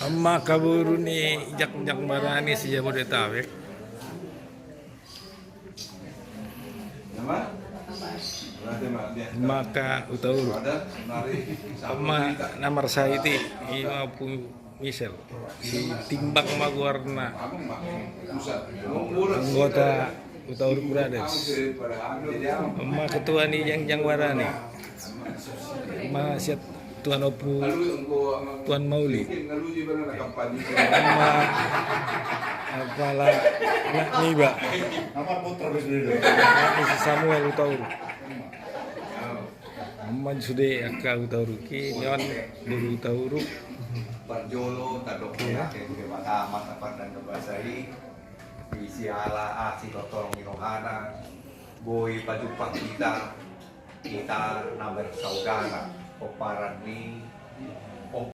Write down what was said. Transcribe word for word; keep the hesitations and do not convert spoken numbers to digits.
Ama angka boru ni Jang-, Jangbarani se-Jabodetabek. Ama angka huta Uruk. Ama na marsahit i, ima Ompu Misel. Si Timbang ma goarna. Anggota Huta Uruk Brothers. Ama ketua ni Jang-, Jangbarani. Ama sian Tuan Ompu, Tuan Mauli. Ama, apala anak niba. Anak ni si Samuel Huta Uruk. Ama sude angka Huta Uruk i, nion boru Huta Uruk. Parjolo tadok ya, ke Debata, Amanta Pardenggan Basa i. Di siala asi tongtong ni rohana, boi pajumpang hita, hita na bersaudara, pomparan ni